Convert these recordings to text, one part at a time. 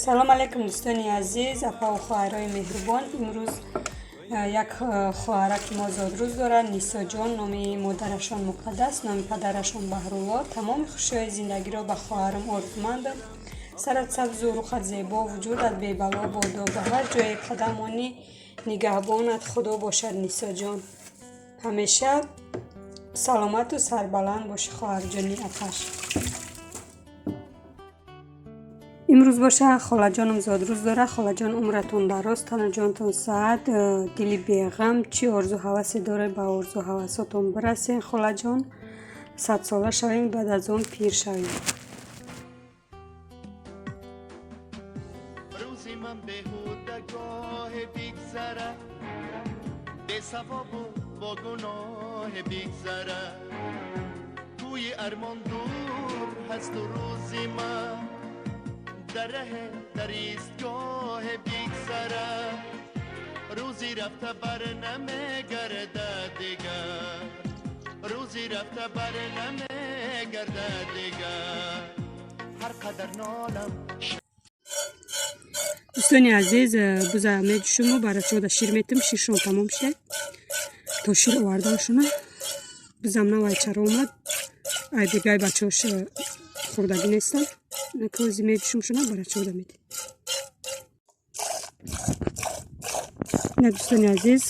Салом алейкум, дӯстони азиз, апаву хоҳарои меҳрубон. Имрӯз як хоҳараки мо зодрӯз дорад, Нисоҷон. Номи модарашон Муқаддас, номи падарашон Баҳрулло. Тамоми хушиҳои зиндагиро ба хоҳарам орзумандам. Сарат сабзу рухат зебо, вуҷудат бебало бодо. Ба ҳар ҷое қадам монӣ, нигаҳбонат Худо бошад. Нисоҷон, ҳамеша саломату сарбаланд бошӣ, хоҳарҷони апаш. Имрӯз боша холаҷонам зодрӯз дорад. Холаҷон, умратон дароз, танаҷонтон саат, дили беғам, чӣ орзу ҳавасе доред, ба орзу ҳавасотон бирасен. Холаҷон, 100сола шавем, баъд аз он пир шавем. Рӯзи ман беҳуда гоҳе бигзара, бесавобу бо гуноҳе бигзара. Кӯи армон дур ҳасту рӯзи ман дар раҳе дар истгоҳе бигзара. Рӯзи рафта бар намегардад дигар, рӯзи рафта бар намегардад дигар. Ҳар қадар нолам. Дӯстони азиз, буза меҷӯшуму барачода шир метим. Ширшон тамом шуда, то шир оварданшона бузам навай чаро омад. Ай бегай бачаош хӯрдагӣ нестам. Кози меҷӯшумшона, барачода метим. Ина, дӯстони азиз,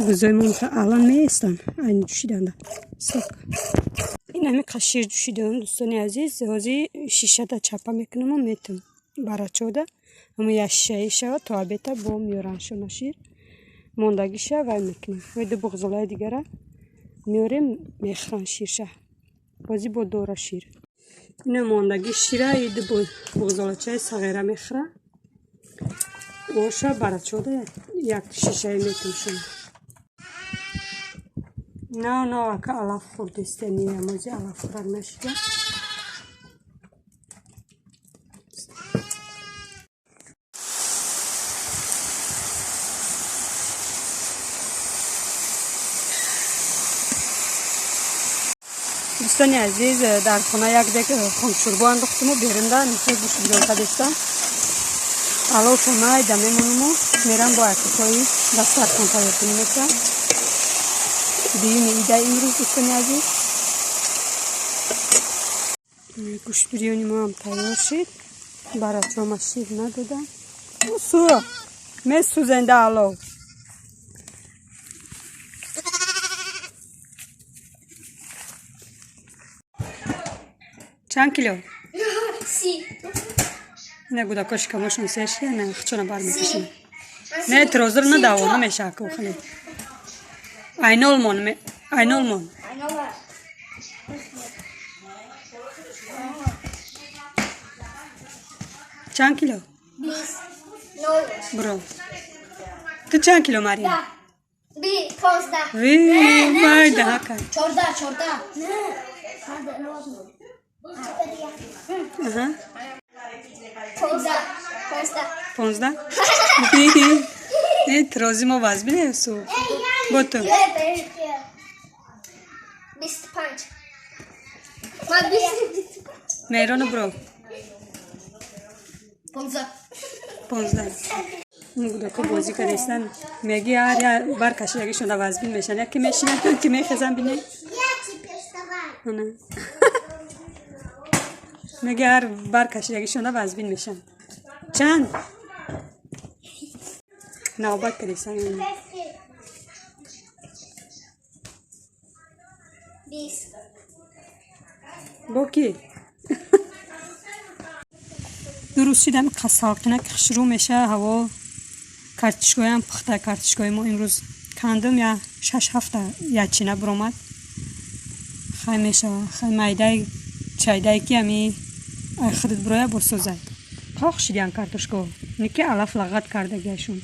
бузои мо алан меестанд, айни ҷӯшиданда сок. Ин ҳами шир ҷӯшидам, дӯстони азиз. Ҳозир шишада чапа мекунаму метим барачода. Ҳамо як шишаи шава, то обета бо меёраншона. Шир мондагиша вай мекунем, вай ду буғзолаи дигара меорем, мехӯранд ширша. Бозӣ бо дора шир. Ина мондаги шира и ду буғзолачаи сағира мехӯра. Оша барачода як шишаи метимшона. На навака алаф хӯрдистени, амози алаф хӯрак нашида. Дӯстони азиз, дар хона як дек хуншӯрбо андохтуму берунда мисол гӯшт бирён кардестам. Аловшо майда мемонуму мерам бо акисҳои дастархон тайёр кунӣ мекунам. Дуюми ида имрӯз, дӯстони азиз. Гӯшт бирёни моам тайёр шид. Барачома шир надодам. Су месӯзенда алов. Чанд кило? 30. Ина гудако шикамошон сер шида, ина хичона бармекашем. Не, трозир надаво намеша ку хеле. Айнолмон, айнолмон. Чанд кило? 20. Нол. Бро. Ту чанд кило, Мария? 10. 15. Ви, майда ҳака. 14, 14. Аҳа. 15. 15. 15? Э, трози мо вазбине су. Бо ту. 25. Ма 25. Меҳрону бро. 15. 15. Ин гудако бозӣ кардестан. Меги ҳар я бар кашидагишонда вазбин мешан. Яке мешинад, ки мехезан, бине. Ана. Меги ҳар бар кашидагишонда вазбин мешан. Чанд? Навбат кардестан. 20. Бо ки? Дуруст шидам, салқина ки хушрӯ меша ҳаво. Картишкоям пухта. Картишкои мо имрӯз кандум, я шаш ҳафта ячина биромад. Хай мешава, хай майдаи чайдае ки ами ай худат бироя босозай. Қоқ шидиян картошко, ники алаф лағат кардагиашон.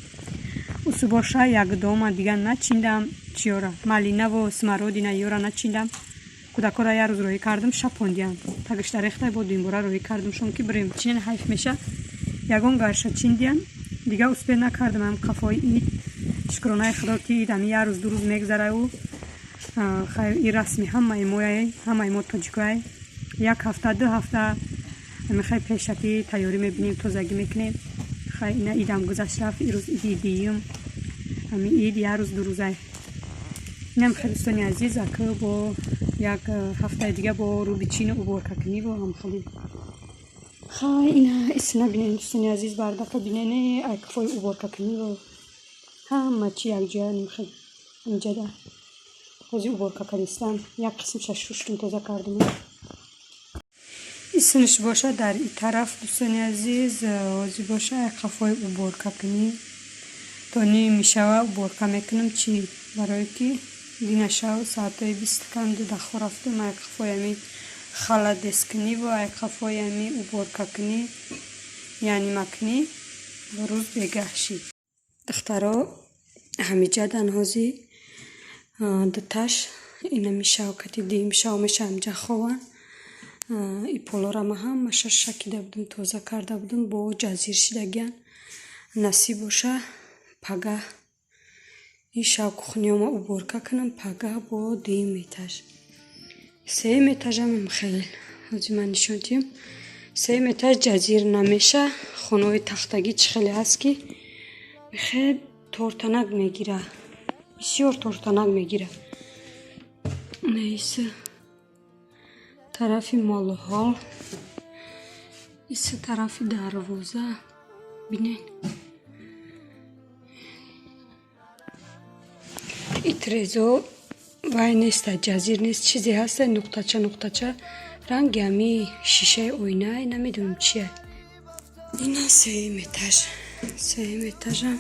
Усубоша якдома дигар начиндам. Чиёра, малинаву смородина ёра начиндам. Кӯдакора як рӯз роҳӣ кардам, шапондиян. Тагишта рехтай, бо дуюмбора роҳӣ кардамшон, ки бирем чинен, ҳайф меша. Ягон гарша чиндиян, дигар успел накардам. Ам қафои ид, шукронаи Худо, ки ид ами як рӯз, 2 рӯз мегзараю. Хайр, и расми ҳамаи мояй, ҳамаи мо тоҷикояй. Як ҳафта, 2 ҳафта Мехай пешакӣ тайёрӣ мебинем, тозагӣ мекунем. Хай, ина идам гузашт, рафт. Ирӯз иди дуюм, ҳамин ид як рӯз, 2 рӯза. Инам хеле, дӯстони азиз, ака бо як ҳафтаи дига бо рӯбичину уборка кунӣ бо ҳамхелӣ. Хай, ина исна бинен, дӯстони азиз, бардака бинене, айкафои уборка кунӣ бо ҳама чи якҷоя. Нимхел инҷада ҳози уборка кардистам, як қисмша шуштум, тоза кардум. Исмш боша дар и тараф, дӯстони азиз, ҳозир боша айқафои уборка кунӣ то ним мешава, уборка мекунам. Чӣ барое ки дина шав соатҳои 20 кам 2 дахо рафтум, айқафои ами холодец кунӣ ва айқафои ами уборка кунӣ, яъне макунӣ, рӯз бегаҳ шид. Духтаро ҳамиҷадан ҳозир дуташ инами шавкати дуюм шав меша, ҳамиҷа хованд. И полора ма ҳамаша шакида будум, тоза карда будум, бо ҷазир шидагиян. Насиб боша, пагаҳ ин шав кухняма уборка кунам, пагаҳ бо дуюм этаж. Сеюм этажам хеле ҳозир ман нишон диҳам. Сеюм этаж ҷазир намеша. Хонаҳои тахтагӣ чӣ хеле ҳаст, ки хеле тортанак мегира, бисёр тортанак мегира. Наиса тарафи молуҳол, иса тарафи дарвоза бинед. И трезо вай неста, ҷазир нест, чизе ҳаста, нуқтача нуқтача, ранги ҳами шишаи оинае, намедонам чия. Ина сеюм этаж, сеюм этажам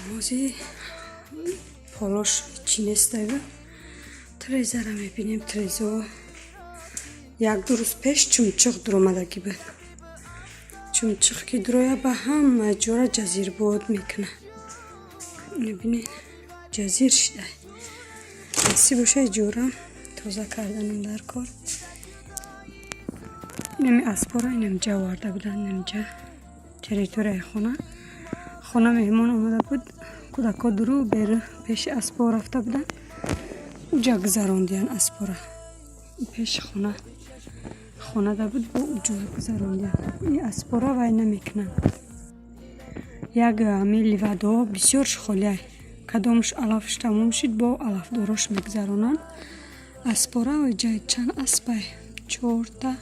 ҳозир полош чӣ нестаю. Трезара мебинем. Трезо 1-2 рӯз пеш чумчиқ дуромадагӣ буд. Чумчиқ ки дуроя, ба ҳама ҷора ҷазирбод мекунад. Мебинед, ҷазир шида. Насиб боша, ҷора тоза карданам дар кор. Инами аспора инамҷа оварда буданд, инамҷа территорияи хона. Хона меҳмон омада буд, кӯдакҳо дуру беру пеши аспо рафта буданд, уҷа гузарондиян аспора. Пеши хона, хонада буд, бо уҷо гузарондиян. Ин аспора вай намекунанд. Як ами ливадо бисёр холиай, кадомш алафш тамом шид, бо алафдорош мегузаронанд аспора. Ҷай чанд аспай? Чорта,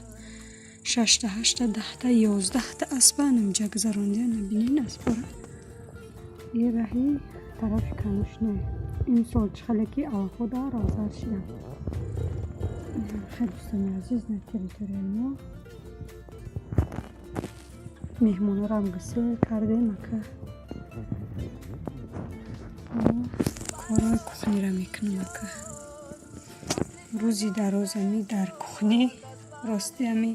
шашта, ҳашта, 10та, 11та аспа намҷа гузарондиян. Набинен аспора. И раҳи тарафи конюшне. Имсол чӣ хеле ки алафҳо дар азар шиданд. Хеле, дӯстони азиз, на территорияи мо. Меҳмонорам гусел кардем, ака корҳои кухниро мекунам. Ака рӯзи дароз ами дар кухни, рости, ами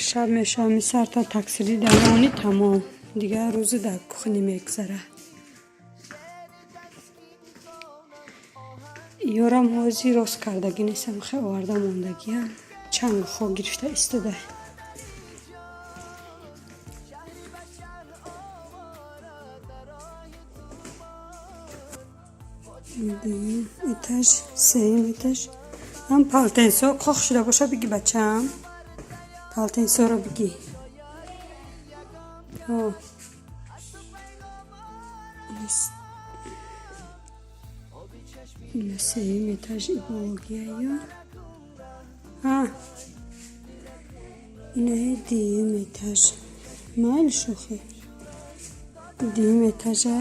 шаб мешавами, сарта таксири дамони, тамом, дигар рӯзи дар кухни мегузарад. Ёрам ҳозир рост кардагӣ нестам, хе оварда мондагиам, чангу хок гирифта истода. Дуюм этаж, сеюм этаж ҳам полотенцо қоқ шуда боша, биги, бачаам, полотенцоро биги. Ина сеюм этаж ибологияё. Инаи дуюм этаж, майли, шӯхӣ, дуюм этажа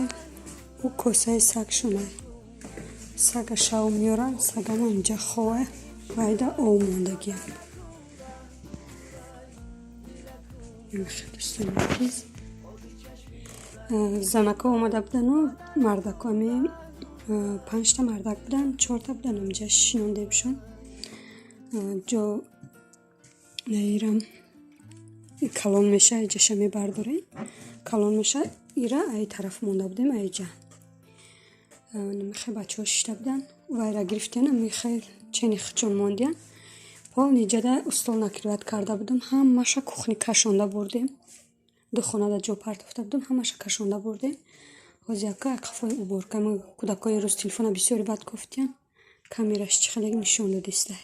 ӯ косаи саг шунай. Сага шав меёрам, сагам инҷа хова, вайда об мондагиам. Дӯстони азиз, занако омада будану мардако, ами панҷта мардак будан, чорта будан, амҷа шинондемшон ҷо. Наирам калон меша, иҷаша мебардорем, калон меша. Ира ай тараф монда будем, айҷа михе бачаҳо шишта буданд, вайра гирифтен, михе чени хичон мондиян. Полный ҷада устол накрывать карда будам, ҳамаша кухни кашонда бурдем. Ду хонада ҷо партофта будам, ҳамаша кашонда бурдем. Ҳозир яка қафои уборка. Кӯдакҳои рӯз телефона бисёри бад кофтиян, камераш чӣ хеле нишон додистай.